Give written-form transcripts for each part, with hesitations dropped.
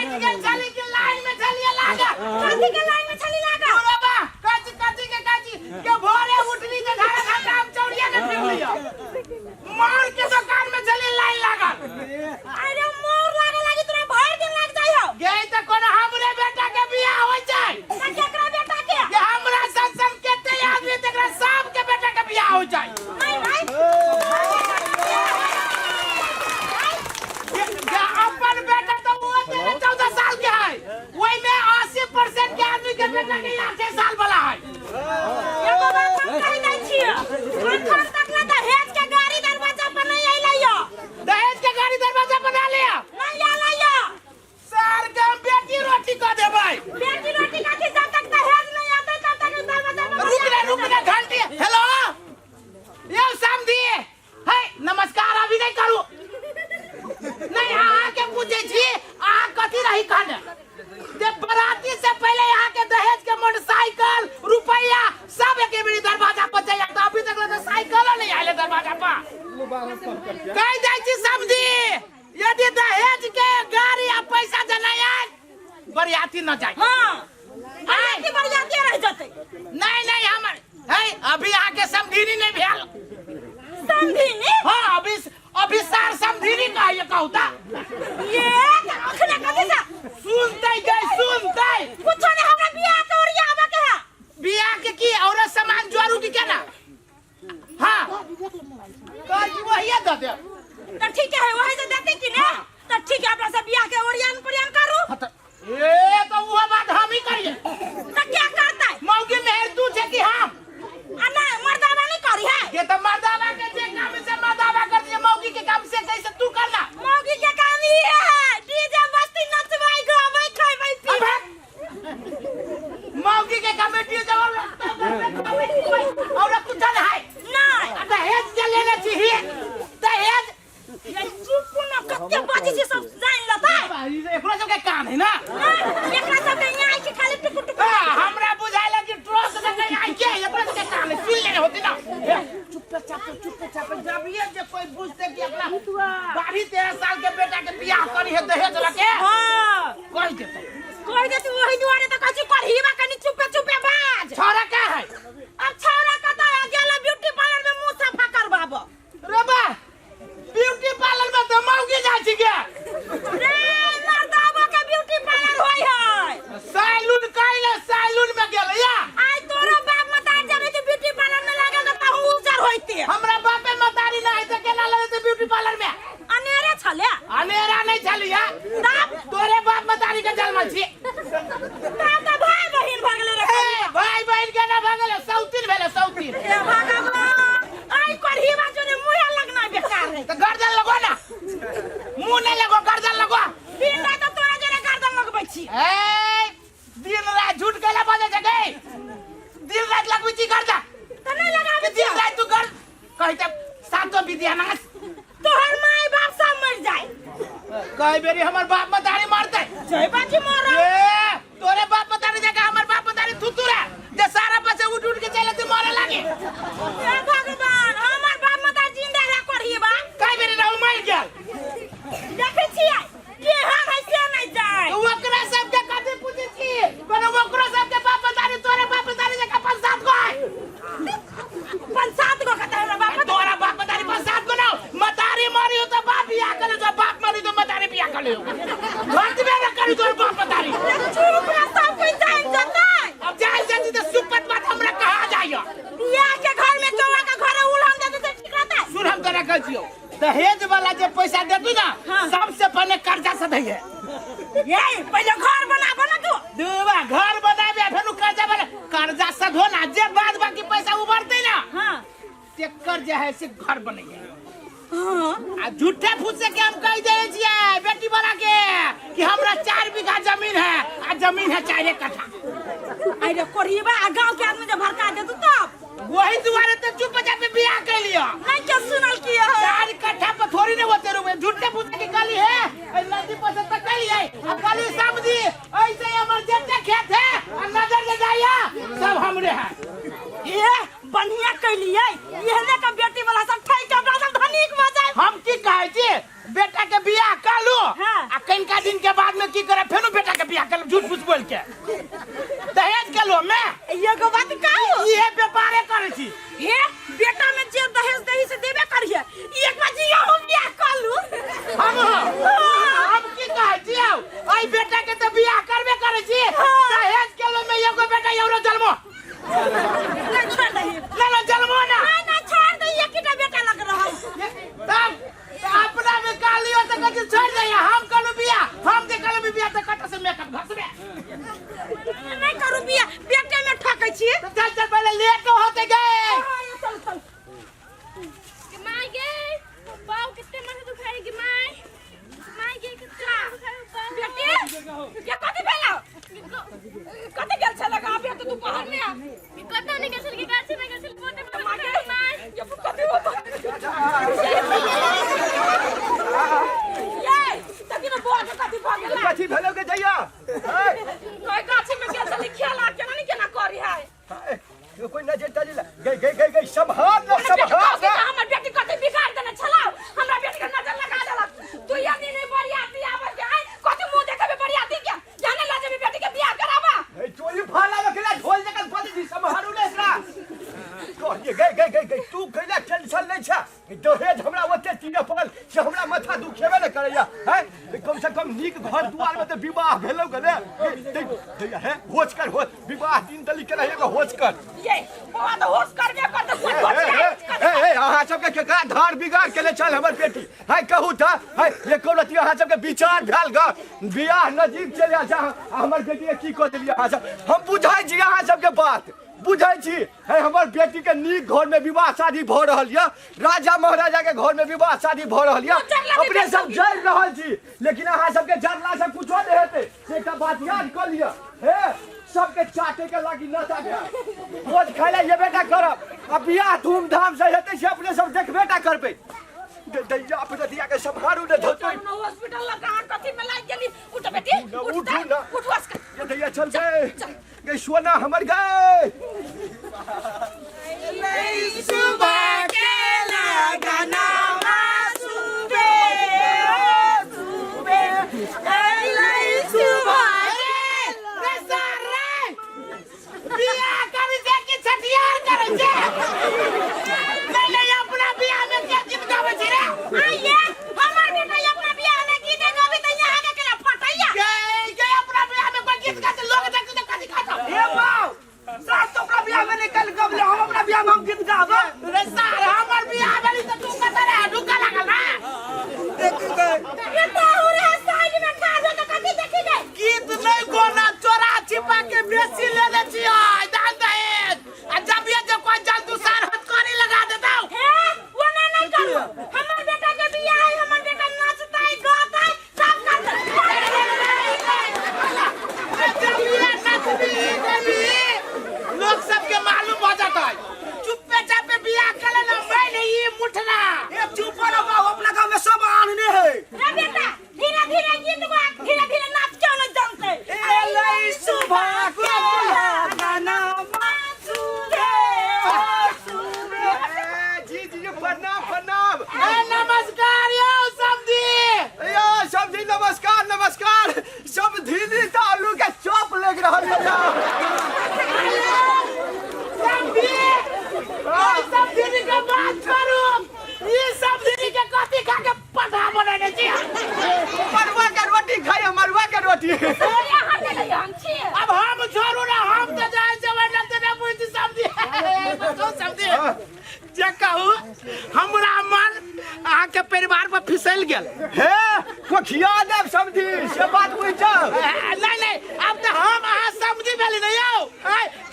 बैठ गेल छली कि लाइन में छलिए लागल। कथी के लाइन में छली लागल? अरे बा, कथी कथी के कथी के भोरे उठली त धारा घाटा हम चौड़िया के फिर लियो। मार के दुकान में छली लाइन लागल। अरे मोर लागे लागी तोरा भर दिन लाग जाइ हो। गे त कोनो हमरे बेटा के बियाह होय छै। त केकरा बेटा के? जे हमरा संग संग केते आदमी तकरा सब के बेटा के बियाह हो जाए। नहीं नहीं। जे जे अपन बेटा तो वो 13 14 साल के है, वही में 80% के आदमी के बेटा के 8 साल वाला है। एगो बात हम कहि दै छियै, अखन तक ले दहेज के गाड़ी दरवाजा पर नहीं अइलै यो। दहेज के गाड़ी दरवाजा बना लिया? नहीं अइलै यो। सर के हम बेटी रोटी कह देबै। बेटी रोटी कथी, जब तक दहेज नहीं आता तब तक दरवाजा पर। रुक रे, रुक रे, घंटी। हेलो, यो समधी है, नमस्कार। अभी नहीं करू, नहीं, अहाँ के पूछे छी, अहाँ कथी रही कहने जे बराती से पहले यहाँ के दहेज के मोटरसाइकिल रुपया सब एक बेरी दरवाजा पर जाइए, तो अभी तक तो साइकिल नहीं आये दरवाजा पर। कह जाइ छी समझी, यदि दहेज के गाड़ी आ पैसा जे नहीं आयल, बरियाती न जाए। हाँ, बरियाती बरियाती रह जतै। नहीं नहीं, हमर है अभी अहाँ के समधिनी नहीं भेल। समधिनी? हाँ, अभी अभी सार समधिनी कहिए कहूता। ये अखने कथी से सुनते गए, सुनते। कुछो नहीं, हमरा बियाह के ओरियाबे के है। बियाह के की और सामान जोरू की केना? हाँ, कह वही दे दे। तो ठीक है, वही से देते कि ने? तो ठीक है, अपना से बियाह के ओरियान पोरियान करू। हाँ, तो ए तो वो बात हम ही करिए। तो क्या करता है? मौगी मेहर तू छे कि हम? आ नहीं, मर्दावा नहीं करी है। ये तो मर्दावा के जे काम से मर्दावा कर दिए, मौगी के काम से कैसे तू करना? मौगी के काम ही है डीजे बस्ती नचवाई गावे खाई पी। अबे मौगी के काम में डीजे और कुछ नहीं है? नहीं। आ दहेज जे लेने छी दहेज। ये चुप न, कते बाजी छी सब जान लतै। एकरो सबके कान है ना? नहीं, एकरा सब के यहाँ के खाली टुकुर टुकुर। हाँ, हमरा बुझाइल कि ट्रक से नहीं आई के एकरा सबके कान है, सुन लेने होती ना। हे, चुप चाप, चुप चाप, जब ये जे कोई बुझते कि अपना 12 13 साल के बेटा के बियाह करी है दहेज लके। हाँ। कह देते। कह देते, वही दुआरे तो कहै छी करहीबा कनी चुपे चुपे बाज। छोरा का है? अब छौरा कतऽ है? गेल ब्यूटी पार्लर में मुंह सफा करबाब। रे बा, ब्यूटी पार्लर में तो मौगी जाइ छी गे। रे मर्दाबा के ब्यूटी पार्लर होय है। सैलून कइले, सैलून में गेल या। आइ तोरो बाप मतार जाबे त ब्यूटी पार्लर में लागल त तहु उजर होइते। हमरा बापे मतारी नहीं त केना लगते ब्यूटी पार्लर में? अनेरे छले। अनेरा नहीं छलिया। तब? तोरे बाप मतारी के जन्मल छी। तब त भाई बहिन भऽ गेलै रे। ए, भाई बहिन के ना भऽ गेलै, सौतीन भेलै, सौतीन। हे भगवान, आइ करहीबा जोने मुहे लगना बेकार है। त गर्दन लगो ना, मुंह नहीं लगो, गर्दन लगो। दिन रात त तोरा जोने गर्दन लगबै छी। ए, दिन रात झूठ कैला बजे छै गे? दिन रात लगबै छी गर्दन? त नहीं लगाबै। दिन रात तू कर कहै त सातो विद्या नाश। तोहर माय बाप सब मर जाए। कई बेरी हमर बाप मतारी मरतै। जय बाकी मर। ए, तोरे बाप मतारी जगह हमर बाप मतारी थुथु रे जे सारा पैसे उठ उठ के चले ते मरे लागे। हे भगवान, हमर बाप मतारी जिंदा रह करहीबा। कई बेरी रहू मर गेल। देखै छियै केहन है से नहीं जाए। तो ओकरा सबके कथी पूछै छी? कोनो ओकरो सबके बाप मतारी तोरे बाप मतारी जगह पाँच सात गो है। पाँच सात गो कतऽ हमरा बाप? तोरा बाप मतारी पाँच सात गो ना, मतारी मरी तो बाप बियाह करे, तो बाप मरी तो मतारी बियाह करे, घर में न करी तोर बाप मतारी। चुप रह, सब कोई जान जतै। अब जान जती तो सुपत बात हमरा कहा जाइयो? बियाह के घर में चौवा के घरे उलहन दे देतै, ठीक रहतै? सुन, हम तोरा कहै छियौ, दहेज वाला जे पैसा देतू ना, हाँ। सबसे पहले कर्जा सधैये। ये पहले घर बनाबो ना तू। दूबा घर बनाबे फेर कर्जा बना, कर्जा सधो ना, जे बाद बाकी पैसा उबरते ना, हाँ, तेकर जे है से घर बनैये। हाँ। आ झूठे फूसे के हम कह दे छियै बेटी वाला के कि हमरा 4 बीघा जमीन है, आ जमीन है 4 कट्ठा। अरे कोढ़ीबा, आ गांव के आदमी जब भड़का देतू तब? वही दुआरे तो चुप चाप बियाह कर लियो। नहीं के सुनल की है। 4 कट्ठा पर थोड़ी ने होते रुपए। झूठे फूसे के गली है, ए नदी पर से तक गली है, आ गली समझी ऐसे हमर जते खेत है आ नजर जे जाइया सब हमरे है। ये बढ़िया कैलियै, एहने के बेटी वाला सब ठैक के अपना सब धनिक भऽ जाए। हम की कहै छी, बेटा के बियाह कर लू। हाँ। आ आ कनिका दिन के बाद में की करे फेनो बेटा के बियाह कर झूठ फूस बोल के दहेज के लो में एगो बात कहू इहे व्यापारे करै छी हे बेटा में जे दहेज दही से देबे करिए एक बार जी हम बियाह कर लू हम हम की कहै छी आउ एहि बेटा के तऽ बियाह करबे करै छी दहेज के लो में एगो बेटा एवरो जन्मो नहीं छोड़ दही ना ना जन्मो ना नहीं ना छोड़ दही एक बेटा लग रहा तब अपना में कहलियो तऽ कहै छी छोड़ दे हम कहलु बियाह हम जे कहलु बियाह तऽ कतऽ से मेकअप घसबे नहीं करू बियाह बेटे में ठकै छी चल चल पहले लेट होते गए हाँ, चल चल गे माय गे पाँव कितने माथे दुखाए गे my my गे कितने दुखाए पाँव बेटी के कथी भेला कथी गेल छल अबे तो दोपहर में कतौ नहीं गेल छल गे गाछी में गेल छल पोते माय माथे गे my ये कथी होता ये तकी ना बुआ के कथी भऽ गेला कथी भेलो के जइया कोई गाछी में गेल छल खेला केना नहीं केना करी है कोई नजर तजर गई गई गई गई संभाल ना संभाल ना हमर बेटी कथी बिगाड़ देने छला हमरा बेटी के नजर लगा देलक तू यदि नहीं बरियाती आबै के आइ कथी मुंह देखेबे बरियाती के जाने ला जेबे बेटी के बियाह कराबा ए चोरी फाला बकला ढोल जकन पति दी संभालू ने एकरा कहलिए गई गई गई गई तू कैला टेंशन नहीं छा दहेज हमरा ओते तीने पड़ल से हमरा माथा दुखेबे ने करैया हैं कम से कम नीक घर दुआर में तऽ विवाह भेलौ गने हे होच कर हो विवाह दिन तली के एगो होच कर ये बौआ तऽ होश करबे करतै ए, ए, ए, ए, अहाँ सबके केकरा धार बिगाड़ केने छल हमर बेटी है कहू तऽ है एको रति अहाँ सबके विचार भेल ग बियाह नजीक चलि आयल छै हमर बेटी के की कऽ देलियै अहाँ सब हम बुझै छी अहाँ सबके बात बुझै छी है हमर बेटी के नीक घर में विवाह शादी भऽ रहल यऽ राजा महाराजा के घर में विवाह शादी भऽ रहल यऽ अपने सब जरि रहल छी लेकिन अहाँ सबके जरला से कुछो नहि हेतै से एकटा बात याद कऽ लिअ हे सबके चाटे के लागी नशा भेल भोज खाय लए एबे टा करब आ बियाह धूमधाम से हेतै से अपने सब देखबे टा करबै दैया अपने दिया के सम्हारू ने धोतै हॉस्पिटल लगा कथी में लागि गेली उठ बेटी उठ उठ ना। उठ बस ये दैया चल गए गई सोना हमर गए सुबह के लगना बियाह करै छै कि छठियार करै छै नहीं नहीं अपना बियाह में के गीत गाबै छै रे आइए हमर बेटा अपना बियाह में गीत गाबै त यहाँ के केना फटैया गे गे अपना बियाह में कोई गीत गाते लोग देखते तो कथी खाता हे बाप सास तो अपना बियाह में निकल गबले हम अपना बियाह में हम गीत गाब रे सार हमर बियाह भेली त तू कतऽ रहे ढुका लागल ना ये तो हो रे साइड में ठाढ़ हो के कथी देखी गई गीत नहीं गोना चोरा छिपा के बेसी ले ले छियै दान दहेज आ जब ये जब कोई जल दूसर हथकड़ी लगा देता हे वो ना नहीं करू हमर बेटा के बियाह है हमर बेटा नाचतै गातै सब करतै लोग सबके मालूम हो जाता है चुप्पे चापे बियाह कर लेना मैं नहीं मुठना ए चुप रहो बाबू अपना गांव में सब आनने है रे बेटा धीरे धीरे गीत गा धीरे धीरे नाच क्यों नहीं जानते एलै सुबह के गाना ए, जी जी जी, प्रणाम प्रणाम ए नमस्कार यो समधी यो समधी नमस्कार नमस्कार समधी जी तऽ आलू के चॉप लग रहल है समधी ओए समधी जी के बात करू ई समधी जी के कथी खा के पठा बनेने छी मरुआ के रोटी खाइ मरुआ के रोटी अब हम छोड़ू ना हम तो जाए जब ना तो ना बुझ समझी तो समझी जे कहू हमरा मन अहाँ के परिवार पर फिसल गेल हे कोखिया देव समझी से बात बुझ जाओ नहीं नहीं अब तो हम अहाँ समझी भेली नहीं यौ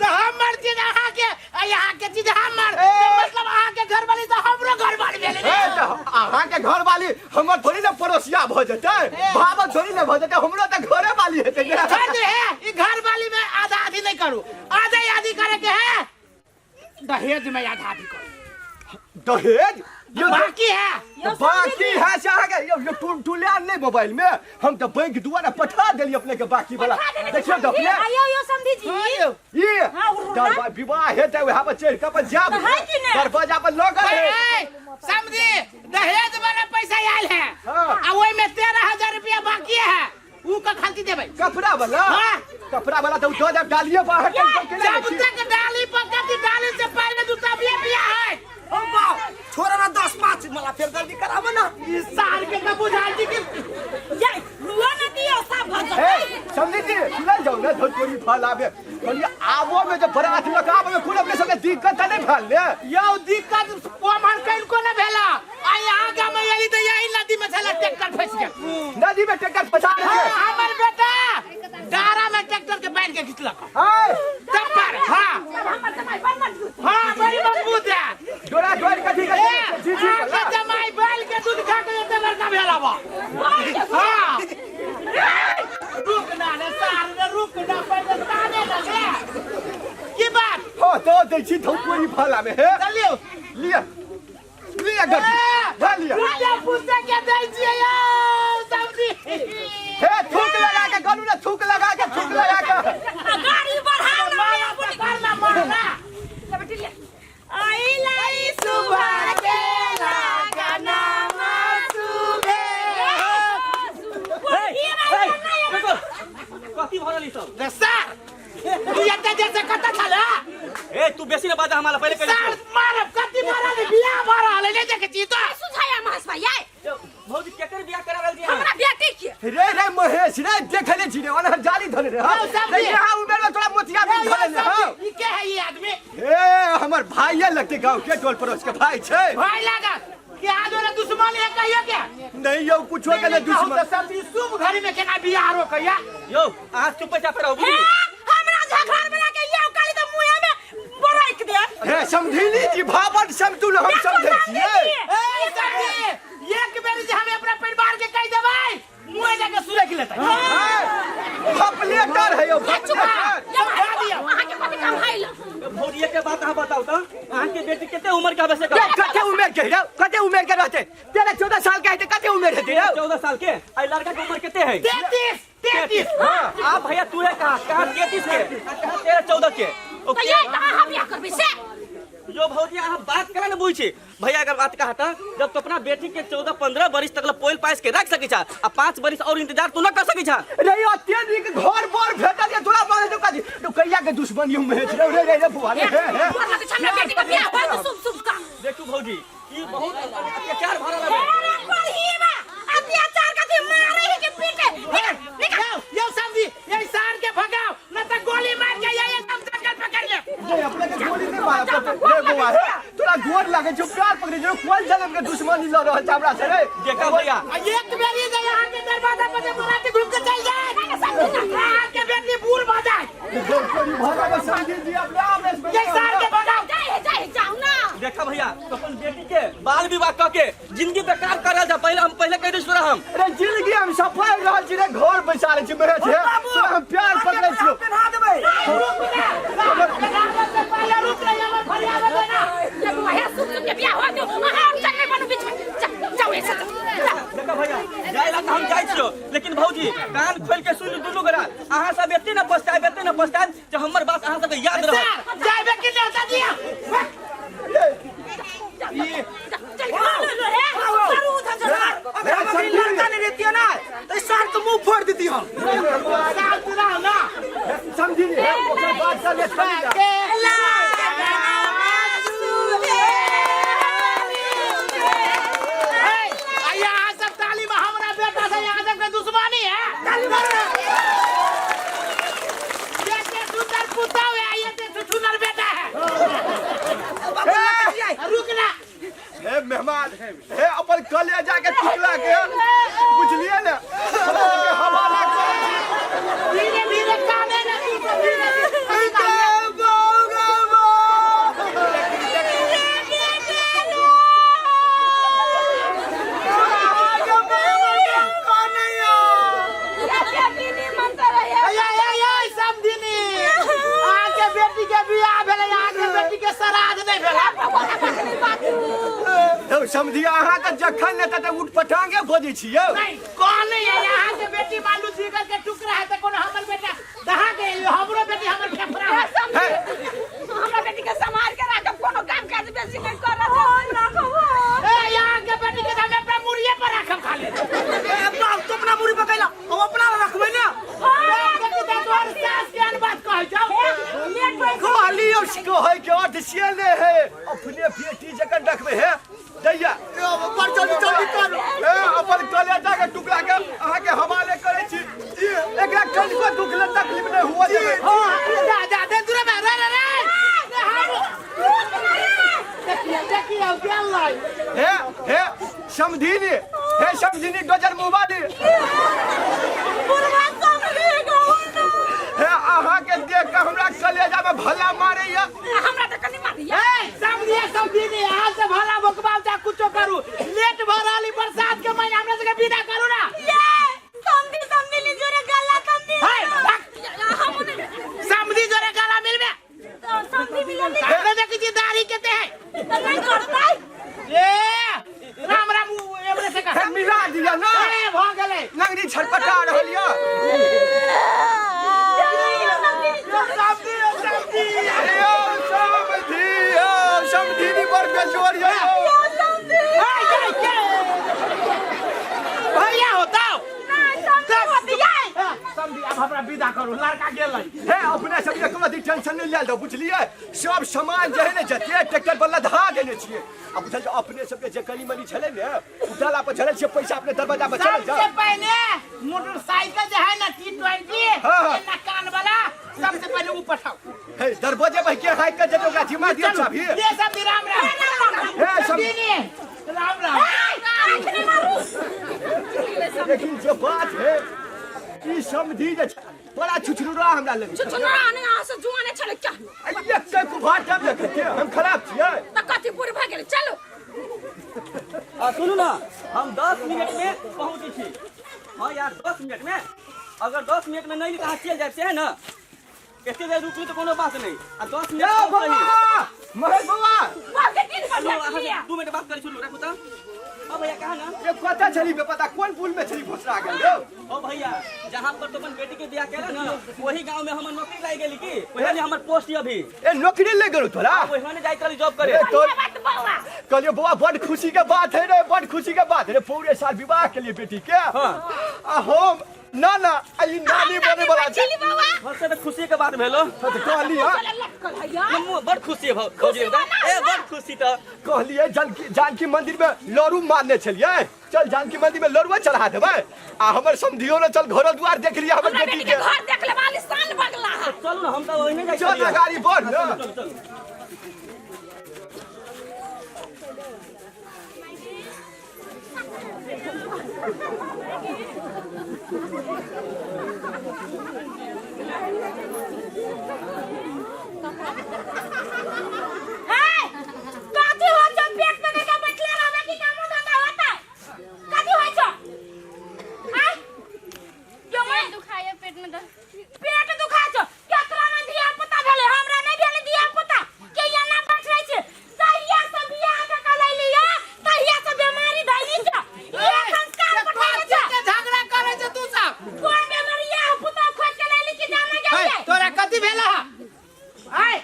तो हमर चीज अहाँ के आ यहाँ के चीज हमर ए! तो मतलब अहाँ के घर वाली तो हमरो घर वाली भेली ए, तऽ अहाँ के घर वाली हमर थोड़ी ने पड़ोसिया भऽ जेतै भाव थोड़ी ने भऽ जेतै हमरो तऽ घरे वाली हेतै ने छोड़ दे है ई घर वाली में आधा आधी नहीं करू आधा आधी करे के है दहेज में आधा आधी करू दहेज यौ बाकी है तऽ बाकी है से अहाँके यौ यौ टुल टुलायल नहि मोबाइल में हम तऽ बैंक द्वारा पठा देली अपने के बाकी वाला पठा देने छी देखियौ तऽ अपने आयो यो समधी जी हाँ यौ ई हाँ, उड़- दरबा विवाह हेतै वएह पर चढ़ि कऽ अपन जायब तऽ है कि ने? दरवाजा पर लगल है ए, समझी दहेज वाला पैसा आयल है हाँ। आ ओहि में 13,000 रुपया बाकी है ऊ का खाती देबै कपड़ा वाला हाँ। कपड़ा वाला तऽ दऽ देब डालिए बाहर टेंशन के जब तक डाली पकड़ डाली से पहले जूता भी बिया है ओ बाप छोड़ा ना 10 5 मला फेर जल्दी कराबो ना इस साल के तो बुझा जी कि ये रुआ न दियो सब भऽ ए जेतै समझी जी सुनल जाउ ने धोतोरी फल आबे कहलिए आबो में जब बरात लऽ कऽ आबो में कोनो अपने सबके दिक्कत तऽ नहि भेल ने यौ दिक्कत ओमहर कनिको ने भेला आ यहाँ गाम में एली तऽ यही नदी में छला ट्रैक्टर फंसि गेल नदी में ट्रैक्टर फंसा हाँ, देलकै हमर बेटा डारा में ट्रैक्टर के बांध के घिचलक आय तब पर हाँ तब हमर जमाई बड़ मजबूत हाँ बड़ी मजबूत है डोरा डोर कथी ए, के जी जी अहाँके जमाई बैल के दूध खा के एते बड़का भेला बा हाँ रुक ना रे सार रे रुक ना पहिले ताने ना रे की बात हाँ तो दै छी धोतोरी फल आबे हे चलियो लिअ लिअ गड्डी धऽ लिअ पूजा पूजा के दै छियै यौ सब्जी हे थूक लगा के गलू ने थूक लगा के थूक लगा के आ गाड़ी बढ़ाओ ना मारा मारना मारना ले बेटी ले आई सुबह के लगाना सुबह कथी भऽ रहल ई सब रे सर तू एते देर से कतऽ छल ए तू बेसी ना बाजा हमारा पहले सर कह मारब कथी मारल बियाह भऽ रहल है नहीं देखै छी तो सुझाया महेश भाई आय भौजी केकर बियाह करा रहल छी अहाँ? हमरा बेटी के रे रे महेश रे देखले छी रे ओना जाली धरे रे हौ, सब रे जी। यहाँ उमेर में तोरा मोतिया भी धरे रे हौ ई के है ई आदमी हे हमर भाइये लगते गांव के टोल पड़ोस के भाई छै भाई लागत के आज वाला दुश्मन है कहियो के नहीं यौ कुछो के नहीं कहू दुश्मन तऽ सब ई शुभ घड़ी में केना बियाह रोकैया यौ अहाँ चुप चाप रहू हे बुझली हमरा झगड़ वाला के यौ काली त मुंहे में बरक दे हे समझिली जी भावन समतुल हम समझै छियै ए समझी एक बेर जे हम अपना परिवार के कहि देबै मुँह जाके सुरख लेतै भपलेटर है यौ चुप भपलेटर समझा दियौ अहाँ के कथि काम है भौजी एक बात अहाँ बताउ तऽ अहाँ के बेटी कते उम्र के हवे से रे कते उमेर के रे कते उमेर के रहते 13 14 साल के हेतै कते उमेर हेतै रे 14 साल के आ लड़का के उम्र कते है 33 33 आ भैया तू है कहाँ कहाँ 33 के आ कहाँ 13 14 के त ये कहाँ हम बियाह करबै से जो भौजी अहाँ बात करा ने बुझ छी भैया अगर बात कहा था जब तो अपना बेटी के 14 15 बरिस तक पोल पाइस के रख सकी छा आ 5 बरिस और इंतजार तू न कर सकी छा रे अते नीक घर बर भेटल ये तोरा मारे तो काजी तो कहिया के दुश्मन you में रे रे रे रे बुआ रे हे हे तोहर लगे छै हमरा बेटी के बियाह होय त शुभ शुभ काम देखू भौजी ई बहुत अत्याचार भरल हे है रे कोल्हीवा अत्याचार कथी मारे है कि पीटे निकल निकल यौ यौ समझी ये सार के भगाओ न त गोली मार के ये एकदम जंगल पकड़ ले रे अपने के गोली नहीं मारब रे बुआ हे तोरा गोर लागे छौ प्यार पकड़े छौ कोन जन्म के दुश्मनी लड़ रहल छै हमरा से रे देखा भैया आ एक बेरी जे यहाँ के दरवाजा पर से बराती घूम के चल जाए यहाँ के बेटी बूढ़ भ जाए गोली भगा के समझी जी अपने आप ये सार के भगाओ जाए है जाए है, जाओ ना देखा भैया तो अपन बेटी के बाल विवाह क के जिंदगी बेकार कर रहल छा पहले हम पहले कह दै छी तोरा हम रे जिंदगी हम सफाई रहल छी रे घर बैसा ले छी मेरे छे तोरा हम प्यार पकड़े छियो पेन्हा देबै रुक ना से पहले रुक ना हमर फरियाद देना ये बुआ हे शुभ शुभ के बियाह होय दो अहाँ और चल नहीं बनू बीच में जाओ ऐसे जाओ देखा भैया जाय ला तऽ हम जाइ छियो लेकिन भौजी कान खोल के सुन दुनू गोरा अहाँ सब एते न पछताएब एते न पछताएब जे हमर बात अहाँ सबके याद रहत सर जाबे कि नहीं होता दिया चल लो लो रे करू उधर चल अगर हम अभी लड़का नहीं रहती ना तो इस साल तो मुंह फोड़ देती हम साल तू रहो ना समझी हे ओकर बात कर ले चली जा ए, आ यहाँ सब ताली में हमरा बेटा से यहाँ सबके दुश्मनी है एते सुंदर पुतहु है एते सुंदर बेटा है रुक ना हे मेहमान हे अपन कलेजा के टुकड़ा के बुझलिए ने हमरा सबके हवाला करै छी धीरे धीरे काने ना तू सब धीरे धीरे ए, ए, ए, समधिनी अहाँके बेटी के बियाह भेलै अहाँके बेटी के श्राद्ध नहि भेलै यौ समझिए अहाँ तऽ जखन ने तते उठ पटांगे बजै छी यौ। नहीं कहले ये यहाँ के बेटी मालू जिगर के टुकड़ा है तो कोनो हमर बेटा दहा के हमरो बेटी हमर फेफड़ा है। हे, हमरा बेटी के संभाल के राखब, कोनो काम काज बेसी नहीं करत राखब। ए यहाँ के बेटी के हम अपना मुड़िए पर राखब खाली। ए बाप, तू अपना मुड़ी पकैला, हम अपना रखबै ने। बेटी तो तोहर सास के अनबात कहै जाओ। कहली यौ, कहै के अर्थ से ने है, अपने बेटी जखन रखबै हे दैया। बड़ जल्दी जल्दी करू। ए अपन कलेजा के टुकड़ा के अहाँ के हवाले करै छी, एकरा कनिको दुख ले तकलीफ नहीं हुआ देबै। हाँ जा जा दे दूर में रे रे रे देखिए देखिए गेल लाई। हे हे समधिनी, हे समधिनी गजर मुबादी। बुढ़वा समझी गौ ना। हे अहाँ के देख के हमरा कलेजा में भला मारैया। हमरा तऽ कनि मारिया। ए समझिए समझिए, यहाँ से भला बकवास जा कुछो करू, लेट भ रहली बरसात के महीना, हमरा सबके विदा करू ना। ये समझी समझी ली जोरे गला समझी। हे, भाग। हम नहीं समझी जोरे गला मिलबे। समझी मिलल नहीं। हमरे देखै छी दाढ़ी केते है। तऽ नहीं करतै। ए राम राम एमरे से हे कह मिला दिया ना। ए भ गेलै। नंगरी छटपटा रहल यऽ। समझी समझी। यौ समधी, यौ समधिनी बड़ बेजोड़ यौ। भैया होता समझी, अब हमरा विदा करू, लड़का गेलै। हे अपने सब के कोनो टेंशन नहीं लेल दो, बुझलिए? सब सामान जे है ने जते ट्रैक्टर पर लधा देने छिए। आ बुझल जो अपने सब के जे कनी मनी छले ने उठाला पर छले छिए पैसा, अपने दरवाजा पर चल सबसे जा। पहले मोटरसाइकिल जे है ना T20 हाँ। ना कान वाला, सबसे पहले ऊपर पठाओ। हे दरवाजे पर के हाइक के जेते ओकरा जिम्मा दियो चाबी। ये सब भी राम राम। हे सब राम राम। लेकिन जो बात है ई समझी जे बड़ा छुछुरा हमरा लगे। छुछुरा ने अहाँ से जुआने छले क्या? एक के कुभार जब देखे के हम खराब छियै। तऽ कथी बुढ़ भऽ गेलै, चलू। आ सुनू ना, हम 10 मिनट में पहुँचै छी। हाँ यार 10 मिनट में, अगर 10 मिनट में नहीं तऽ अहाँ चलि जायब से है ना? एते देर रुकलू तऽ कोनो बात नहीं। आ 10 मिनट यौ पहुँचै बौआ, ही। महेश बौआ। बाप के तीन हेलो, बजे अहाँ लिया। 2 मिनट बात करै छलू, राखू तऽ। हाँ भैया कहा ना? ये कतऽ छली बे पता, कोन पुल में छली भोसरा गेल यौ? ओ भैया, जहाँ पर तो अपन बेटी के बियाह केला ना, वही गांव में हमर नौकरी लागि गेली की, वही में हमर पोस्ट अभी। ए नौकरी ले गेलौ तोरा? वही में जाइत रहली जॉब करे। ए, तोर बात बौआ। कहलियो बौआ बड़ खुशी के बात है रे, बड़ खुशी के बात है रे, पूरे साल विवाह के लिए बेटी के। हाँ। आ हम ना ना आ ई नानी बने वाला छै। चली बौआ। हाँ से तऽ खुशी के बात भेलो। हाँ, तऽ कहली हां। लटकल है यार। हम बड़ खुशी है भौजी, ए बड़ खुशी तऽ। कहलिए जानकी जानकी मंदिर में लड़ू मारने छलिए, चल जानकी मंदिर में लड़ुआ चढ़ा देबै। आ हमर समधियो ने चल घरो द्वार देख लिया हमर हमरा बेटी बेटी के। के घर देख ले वाली सान बगला है। चलू ना, हम तऽ ओहिने जाइ चल छलियै। ना गाड़ी बढ़ ना। चलू चलू। हे कथी हो छौ, पेट पकड़ के बैठले रहबे कि कामो धंधा होतै? कथी होइ छौ? आँय? जो मैं दुखाया पेट में दर्द। पेट दुखाय छौ, केकरा ने धिया पुता भेलै, हमरा नहि भेलै धिया पुता के एना बैठै छै। तहिया से बियाह के कलैलियै, तहिया से बेमारी धैली छौ। इहे संस्कार पठाबै छौ। के झगड़ा करै छै तू सब? कोन बेमारी या पुता खोज के लैली कि जाने हे गेलियै? तोरा कथी भेल है? आय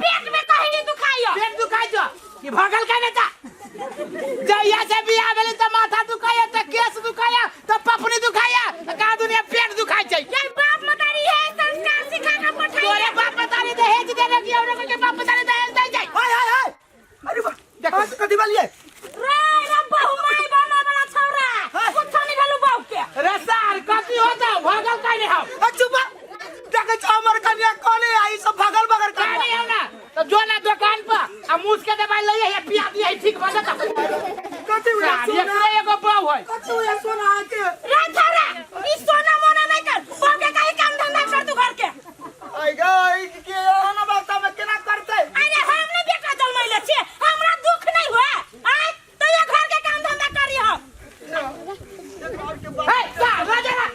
पेट में कहीं दुखाइयो। पेट दुखाइ छौ कि भगल के नेता? जहिया से बियाह भेलै तऽ माथा दुखाइया, तऽ केस दुखाइया, तऽ पपनी दुखाइया, तऽ का दुनिया पेट दुखाइ छै। ये बाप मतारी है संस्कार सिखा के पठाई। तोरे बाप मतारी दहेज देने की औरो के बाप मतारी दहेज दै छै। हाय हाय हाय, अरे वाह, देखो कथी बालिए। रे रे बहु माई बना वाला छौरा, कुछो नहीं भेलु बहु के। रे सार कथी होता, भगल काहे नहीं हम? ए चुप, देखे छौ हमर कन्या कोने आई सब भगल बगर काहे नहीं हम ना? तो जो ना दुकान पर आ मूस के दवाई लइए है, पिया दिए ठीक भ जता। कथी हुआ सार सोना? एकरे एगो बहु है। कथी हुआ सोना के? रे छौरा, ई सोना मोना नहीं कर, बहु के कहीं काम धंधा कर तू घर के। आई गई के एहन अवस्था में केना करतै? अरे हम नहीं बेटा जन्मैले छियै, हमरा दुख नहीं हुआ। आय तो ये घर के काम धंधा करी हम। हे सार राजा ना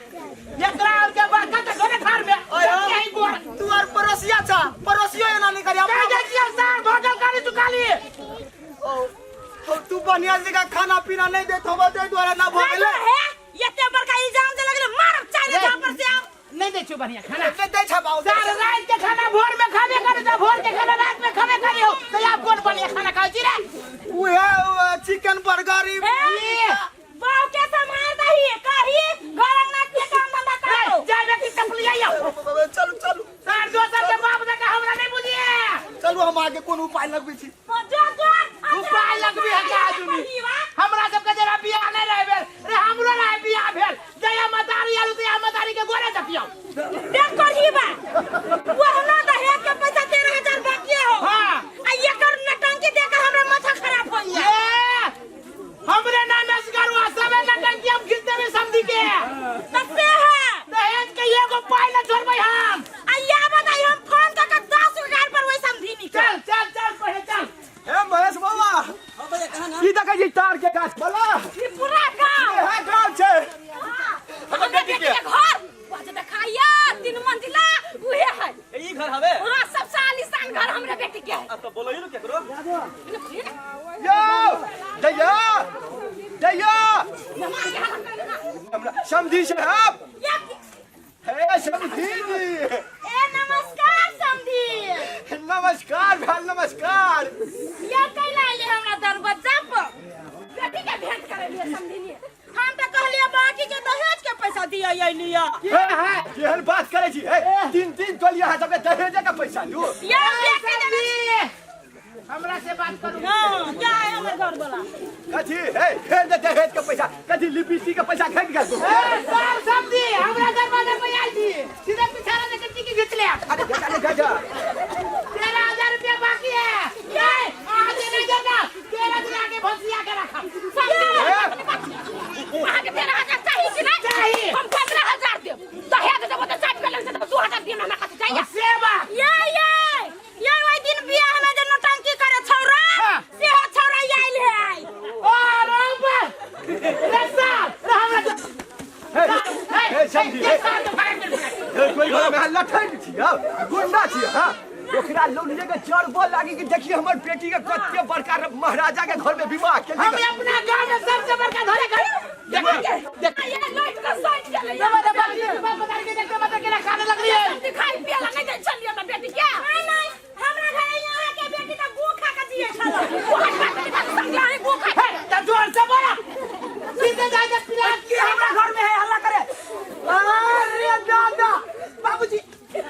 एकरा और के बड़का के घरे थार में यही गोर। तू और पड़ोसिया छा, पड़ोसियो एना नहीं करी। कह जाइ छियै सार भगल करी तू काली। ओ तू बढ़िया बढ़िया जगह खाना पीना नहीं देत होबो ताहि दुआरे ना भऽ गेलै। हे, एते बड़का इल्जाम दे लगले, मारब चारि झापर से आब। नहीं दै छियौ बढ़िया खाना। नहि दै छै बाबू। सार रात के खाना भोर में खाबे करे तो भोर के खाना रात में खाबे करे हो तो आप कौन बढ़िया खाना खाई छी रे? उहे चिकन बर्गर ई। हे, बाऊ के संभाल दही, कही घर अंगना के काम धंधा करो। जा बेटी चपली आइयो। चलू चलू। सार दोसर के बाप जका हमरा नहीं बुझिए। चलू हम आगे कोन उपाय लगबै छी। जो जो उपाय लगबी है का आदमी? हमरा सबके जरा बियाह नहीं रहे भेल रे, हमरो रहे बियाह भेल जया मतारी आलू तया मतारी के गोरे दपियो। देख करही बा वहना दहेज के पैसा 13,000 बाकी हो। हाँ। आ एकर नटंकी देख के हमरा माथा खराब हो गया। ए, हमरे नाम असगर हुआ सबे नटंकी हम खींच देबे समझी के। त से है दहेज के एगो पाई न छोड़बै हम। आ या बताई हम फोन कर के 10 हजार पर वही समझी नी। चल चल चल पहले चल। ए महेश बाबा, हाँ भैया, कहाँ ना? ई देखै छी तार के गाछ वाला? ई पूरा गांव। इएह गाँव छै। हमर बेटी के घर वाह देखाइया 3 मंजिला उहे है। ई घर हवे? हाँ, सबसे आलीशान घर हमरे बेटी के है। अब तो बोलो ही केकरो। यो दैया दैया, हमरा समधी साहब। हे समधी जी। ए नमस्कार समधी। नमस्कार भाई, नमस्कार। ये कैला आइले हमरा दरवाजा पर? बेटी के भेंट करे लिए समधी ने। हम तो कहलिए बाकी के दहेज के पैसा दिया ये लिया। केहन बात करे छी? हे, तीन तीन तोली अहाँ सबके दहेजे के पैसा लू। ये बेटी देने। हमरा से बात करू। हाँ, क्या है हमर घर वाला? कथी? हे, फेर दे दहेज के पैसा। कथी लिपस्टिक के पैसा घटि गेल? ए साहब समधी, हमरा दरवाजा पर आयल छी, सीधे पिछाड़ा देख के घिच ले। अरे जा जा जा। 13,000 रुपया बाकी है। ए आज नहीं देना, 13 दिन आगे भंसिया के रखा। अहाँ के 13,000 चाही कि नहीं? चाही। हम 15,000 देब। दहेज देबो तऽ 60 के लगतै तऽ 2,000 दिअ हमरा कथी चाहिए? सेवा। ये ये ये ओइ दिन बियाह में जे नौटंकी करे छौरा, हाँ। सेहो छौरा आयल है आइ। ओ राम रे साहब रे हमरा हे, हे समधी, हे। हे, कोई घर में हल्ला ठैक छी हौ, गुंडा छी हां। ओकरा लौलिए के चढ़बो लागी कि देखिए हमर बेटी के कते बड़का महाराजा के घर में विवाह के हम अपना गांव में सबसे बड़का धरे घर। देख देख ये लौट के सट गेलै। दबा दबा दबा बता के देख बता के खाने लग रही है। दिखाई पियला नहीं दे छलिए हमरा बेटी के। नहीं नहीं, हमरा घर यहाँ के बेटी त गू खा के जिए छल। गू खा के बात समझ आए गू खा। हे त जोर से बोला, सीधे जाए के पिला की हमरा घर में है हल्ला करे। अरे दादा बाबूजी यो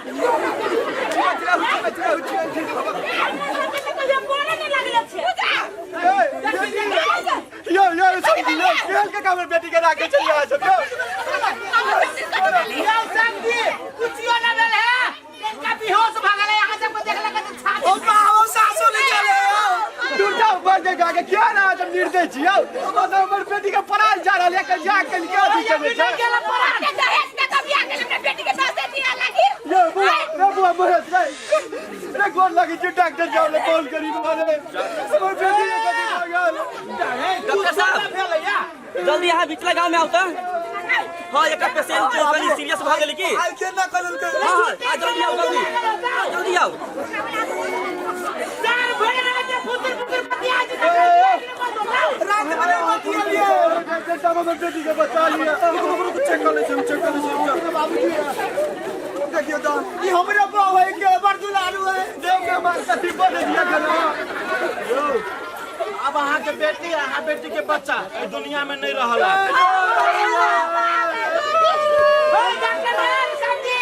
यो समझी यो खेल के हमर बेटी के राखे चल जा सब यो। यो समझी कुछियो ना भेल है, इनका बेहोश भ गेलै। अहाँ सबके देखला के छाती ओ बाबू सासु नहीं चले। दूर जाओ बंद जगह के क्या ना जब निर्दय छी यौ। मतलब हमर बेटी के पराल जा रहल है के जा के के अथी चले छै। दहेज के तो बियाह के अपने बेटी के दस दे दिया लगी। यो बुआ रे बुआ महेश रे रे गोर लगी छी डॉक्टर साहब ले कॉल करी मारे हमर बेटी के कथी भऽ गेल। डॉक्टर साहब जल्दी यहाँ बिचला गांव में आवता। हाँ एक पेशेंट जो कनी सीरियस भऽ गेलै की। आई के ना करल के। हाँ हाँ आ जल्दी आओ जल्दी, हाँ, जल्दी आओ। चार भर रात के फुतर फुतर बतिया जी। रात में मत लिए। डॉक्टर साहब हमर बेटी के बचा लिया। रुक रुक चेक कर ले छी, चेक कर ले छी बाबूजी। देखियो तो ई हमरे बाबू है के बड़ दुलारू है। देव के मार कथी बन दिया गला। अब अहाँ के बेटी अहाँ बेटी के बच्चा एहि दुनिया में नहीं रहल। डॉक्टर समझी,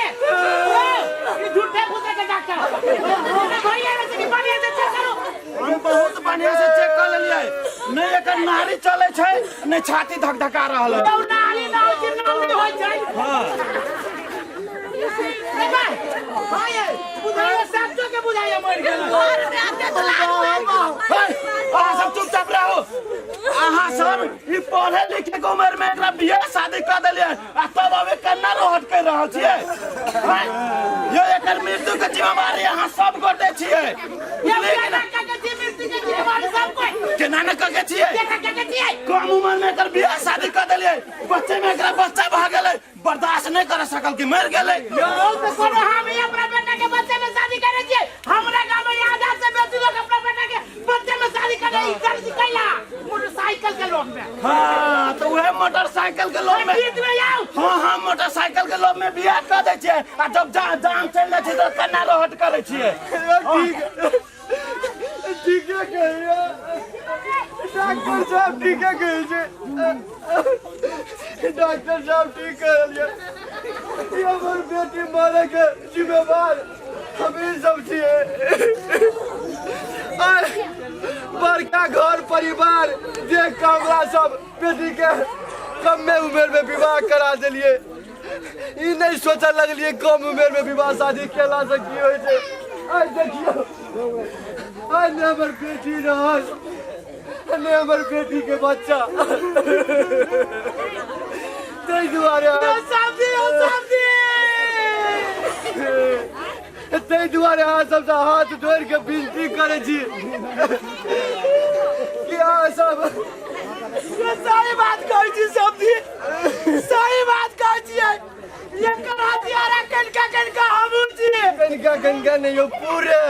ई झूठे फूटे के डॉक्टर भैया ने से बढ़िया से चेक करो। हम बहुत बढ़िया से चेक कर लेलियै, नहीं एकर नाड़ी चले छै नहीं छाती धकधका रहल है। तो नाली ना होइ छै, नाली होइ छै। हाँ ए भाई भाई बुझाइए साचो के बुझाइए मर गेल। अहाँ सब चुपचाप रहू। अहाँ सब ई पढ़े लिखे के उम्र में एकरा बियाह शादी कर देलियै आ तब अब एकर ना रोहट कर रहल छियै। हैं? यो एकर मृत्यु के जिम्मेवारी अहाँ सब गोटे छियै। ये केना के छी मृत्यु के जिम्मेवारी सब कोई केना ने कह के छियै? केना के छियै? कम उम्र में एकर बियाह शादी कर देलियै, बच्चे में एकरा बच्चा भऽ गेलै, बर्दाश्त नहीं कर सकल कि मर गेलै। यो तो कोनो हम ही अपना बेटा के बच्चे में शादी करे छियै। हमरा गांव में आधा से बेसी लोग अपना बेटा के बच्चे में शादी करे ई गलती कैला। मुर्सा मोटरसाइकिल के लोभ में। हाँ तो वह मोटरसाइकिल के लोभ में बीच में जाओ। हाँ हाँ मोटरसाइकिल के लोभ में बियाह कर दै छियै आ जब जान चलि जाइ छै तऽ कन्ना रोहट करै छियै। ठीक ठीके कहैया डॉक्टर साहब, ठीके कहै छै डॉक्टर साहब, ठीक कहलियै। ई हमर बेटी मरे के जिम्मेवार हमही सब छियै। आइ बड़का घर परिवार देख कऽ हमरा सब बेटी के कमे उम्र में विवाह करा देलियै। ई नहीं सोचऽ लगलियै कम उम्र में विवाह शादी केला से की होइ छै। आइ देखियौ, आइ ने हमर बेटी रहल ने हमर बेटी के बच्चा। ताहि दुआरे, ताहि दुआरे अहाँ सबसँ हाथ जोड़ि के विनती करै छी कि अहाँ सब सही बात कहै छी समधी, सही बात कहै छियै। एकर हथियारा कनिका कनिका हमहूँ छियै। कनिका कनिका नहि यौ, पूरे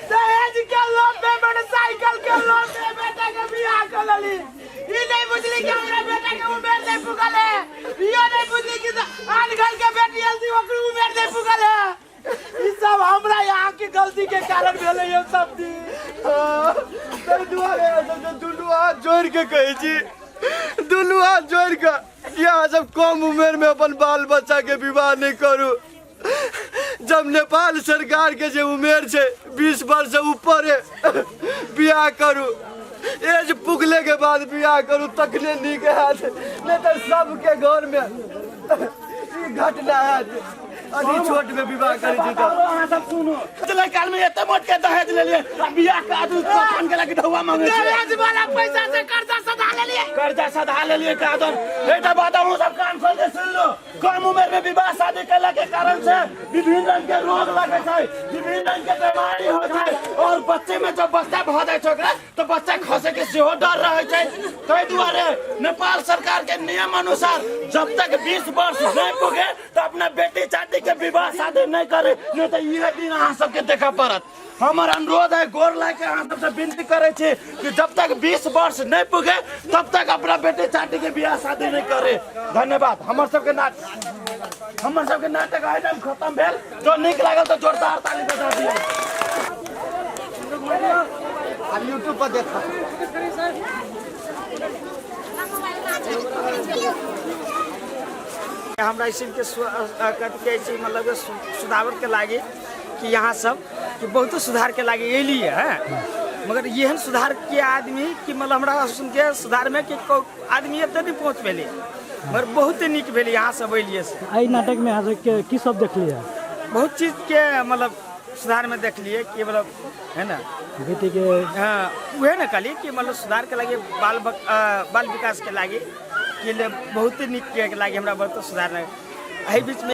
दहेज के लोभ में, मोटरसाइकिल के लोभ में बेटा के बियाह कर लेली। ई नहीं बुझली कि हमरा बेटा के उम्र नहीं पुगल है। इहो नहीं बुझली कि आन घर के बेटी आयल थी ओकर उम्र नहीं पुगल है। ई सब हमरा यहाँ के गलती के कारण भेलै ये सब दिन। ताहि दुआरे अहाँ सबसँ दुनू हाथ जोड़ि के कहै छी, दुनू हाथ जोड़ि के कि अहाँ सब कम उम्र में अपन बाल बच्चा के विवाह नहीं करू। जब नेपाल सरकार के जे उमेर छै 20 वर्ष से ऊपर बियाह करू, एज पुगले के बाद बियाह करू तखने नीक हैत, नहीं तऽ सबके घर में ई घटना हैत। अति छोट में विवाह करै छी तऽ अहाँ सब सुनू, चलै काल में एते मोट के दहेज लेलियै आ बियाह के आदमी कफन के लगे ढौआ मांगे छै। दहेज वाला पैसा से कर्जा सधा लेलियै, कर्जा सधा लेलियै कादन। एकटा बात अहूँ सब कान खोल के सुन लो, कम उम्र में विवाह शादी केला के कारण से विभिन्न रंग के रोग लगे छै, विभिन्न रंग के बीमारी होइ छै और बच्चे में जब बच्चा भऽ जाइ छै ओकरा तो बच्चा खसे के सेहो डर रहे छै। ताहि दुआरे नेपाल सरकार के नियम अनुसार जब तक 20 वर्ष नहीं पुगे तो अपना बेटी चाटी के विवाह शादी नहीं करे, नहीं तो इहे दिन अहाँ सबके देखऽ पड़त। हमर अनुरोध है, गोर लाग के अहाँ सबसे विनती करे छी कि जब तक 20 वर्ष नहीं पुगे तब तक अपना बेटी चाटी के बियाह शादी नहीं करे। धन्यवाद। हमर सबके नाटक, हमर सबके नाटक आइटम खत्म भेल। जो नीक लागल तो जोरदार ताली बजा दियौ। अब यूट्यूब पर देखा। हमरा इसके कथी कहै छै, मतलब सुधार के लागी कि यहाँ सब कि बहुतो सुधार के लागी एली है, मगर एहन सुधार के आदमी कि मतलब हमरा सुन के सुधार में कि आदमी एते नहीं पहुँच भेलै, मगर बहुत नीक भेलै यहाँ सब एलिए से। एहि नाटक में अहाँ सबके की सब देखलियै? बहुत चीज के मतलब सुधार में देखलिए कि मतलब है ना बेटी के। हाँ, वह ना कहलिए कि मतलब सुधार के लागी बाल विकास के लागी कि ले बहुत नीक के लागी हमरा बहुत सुधार एहि बीच में।